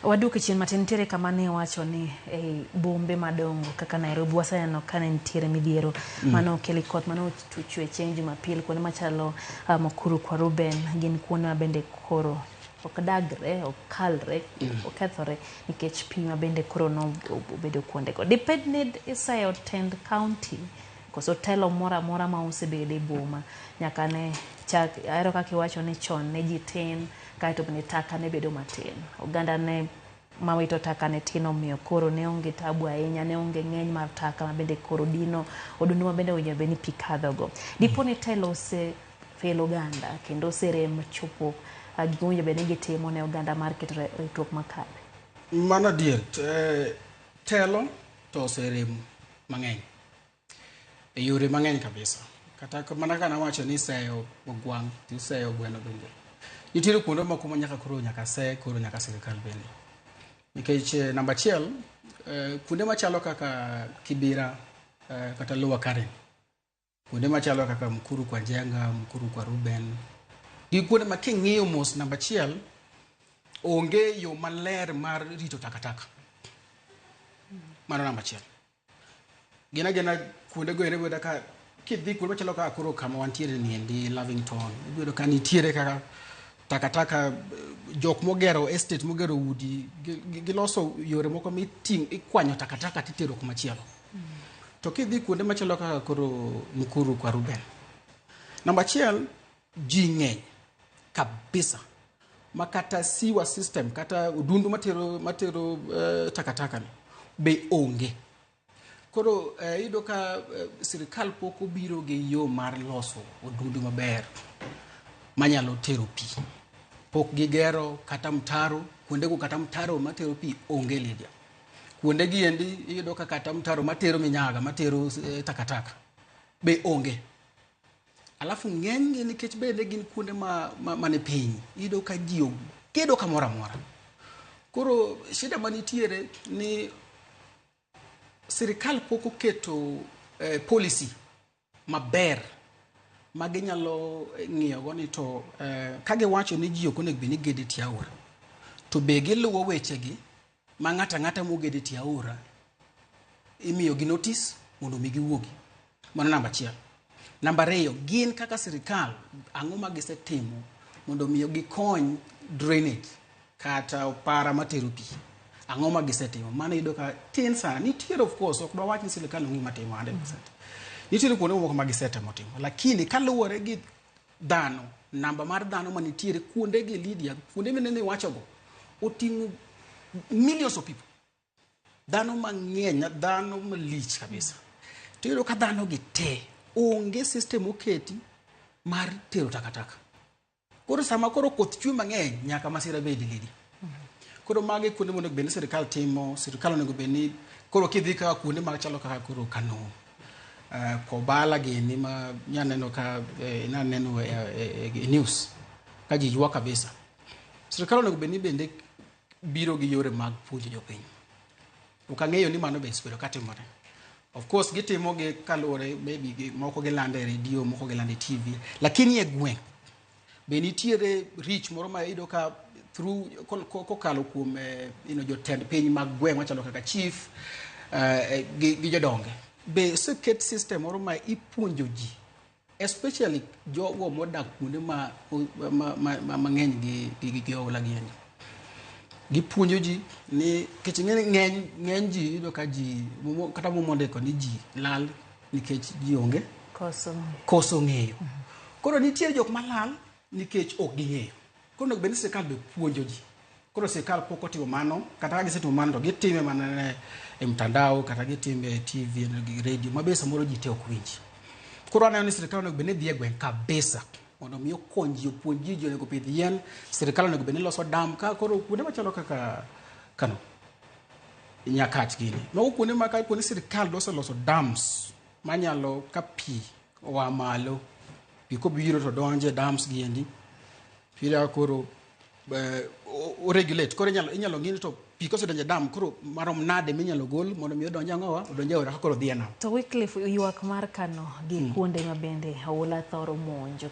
Waduoke chien matin, nitiere kama ne iwacho ni ei bombe madongo kaka Nairobi waseneno ka ne nitiere midhiero mane okeli koth mane ochwe chieng' Jumapil kuonde machalo Mukuru kwa Ruben gin kuonde ma bende koro ok dagre, ok kalre, okethore nikech pi ma bende koro nobedo kuondego. Dibed ni iseyo tend county koso telo moro amora ma osebedo e boma nyaka ne chak ahero kaka iwacho ni chon ne ji tin kaeto bende taka ne bedo matin. Oganda ne mawito taka ne tin omiyo koro ne onge tabu ahinya, ne onge ng'eny mar taka ma bende koro dino odundu ma bende owinjo bed ni pi kadhogo. Dipo ni telo osefelo oganda kendo oserem chopo gik mowinjo bed ni gitimo ne oganda mar keto ritruok makare. Mano adier. Telo to oserem mang'eny. E yore mang'eny kabisa. Kata mana ka nawacho ni iseyo ogwang' to iseyo gweno bende. Nitiere kuonde moko ma nyaka koro nyaka se koro nyaka sirikal bende. Nikech namba achiel, kuonde machalo kaka Kibera kata Lower Karen, kuonde machalo kaka Mukuru kwa Njenga, Mukuru kwa Ruben, gi kuonde ma king'iyo mos namba achiel, onge yo maler mar rito takataka. Mano namba achiel. Gin agina kuonde go ere yudo ka kidhi kuonde machalo kaka koro kama wantiere ni endi Lavington, ibiro ka nitiere kaka takataka jok mogero estate mogero udi giloso yore moko miting ikwanyo takataka titero kuma chielo. To kidhi kuonde machalo kaka koro Mukuru kwa Ruben, namba achiel ji ng'eny kabisa ma kata sewer system kata odundu matero takataka ni be onge. Koro iyudo ka sirikal pok obiro gi yo mar loso odundu maber manyalo tero pi. Pok gigero kata mtaro, kuondego kata mtaro matero pi onge Lydia. Kuonde gi endi iyudo ka kata mtaro matero minyaga, matero takataka be onge. Alafu ng'enygi nikech bende gin kuonde ma ni piny, iyudo ka ji ogedo kamoro amora. Koro shida manitiere ni sirikal pok oketo policy maber ma ginyalo ng'iyo go ni to ka giwacho ni ji ok onego bed ni gedo e tie aora, to be giluwo wechegi ma ng'ato ang'ata mogedo e tie aora imiyo gi notice mondo mi giwuogi. Mano namba achiel. Namba ariyo, gin kaka sirikal, ang'o ma gisetimo mondo mi gikony drainage kata opara matero pi? Ang'o ma gisetimo? Mano iyudo ka tin sana. Nitiere of course, ok dwawach ni sirikal onge gima timo 100%. Nitiere kuonde moko ma gisetemo timo, lakini kaluwore gi dhano, namba mar dhano manitiere kuonde gi Lydia, kuonde minene iwachogo, oting'o millions of people. Dhano mang'eny, dhano malich kabisa. To iyudo ka dhano gi te onge system moketi mar tero takataka. Koro sama koro koth chwe mang'eny, nyaka masira bedi Lydia. Koro magi kuonde monego bed ni sirikal timo, sirikal onego bed ni koro kidhi kaka kuonde machalo kaka koro Kano, Kobala gini ma nyaneno ka naneno e news ka ji ywak kabisa. Sirikal onego bed ni bende biro gi yore mag puonjo jopiny. Ok ang'eyo ni mano be osebedo katimore. Of course gitimo gi kaluwore maybe gi moko gilando e redio, moko gilando e TV, lakini e gweng' be nitiere reach moro ma iyudo ka through kokalo kuom jotend piny mag gweng' machalo kaka chief gi jodonge. Be oseket system moro ma ipuonjo ji especially jogo modak kuonde ma mang'eny gi oula gi endi. Gipuonjo ji ni nikech ing'e ni ng'eny ji iyudo ka ji kata mondiko ni ji lal nikech ji onge koso koso ng'eyo. Koro nitie jok malal nikech ok ging'eyo. Koro onego bed ni sirikal be puonjo ji. Koro sirikal pok otimo mano, kata ka gisetimo mano to gitime mana e mtandao kata gitime e TV gi radio ma be samoro ji te ok winj. Koro aneno ni sirikal onego bed ni dhi e gweng' kabisa mondo mi okony ji, opuonj ji, ji onego opidh yien, sirikal onego bed ni loso dam ka koro kuonde machalo kaka Kano, Nyakach gini. Mago kuonde ma ka kuonde sirikal doseloso dams manyalo ka pi oa malo, pi kobiro to donjo e dams gi endi, iyudo ka koro o regulate. Koro inyalo ng'i ni to pi kosedonjo e dam koro marom nade minyalo gol mondo mi odonj ang'owa, odonj e aora ka koro odhi e nam. To Wycliffe, ywak mar Kano gi kuonde ma bende oula thoro monjo.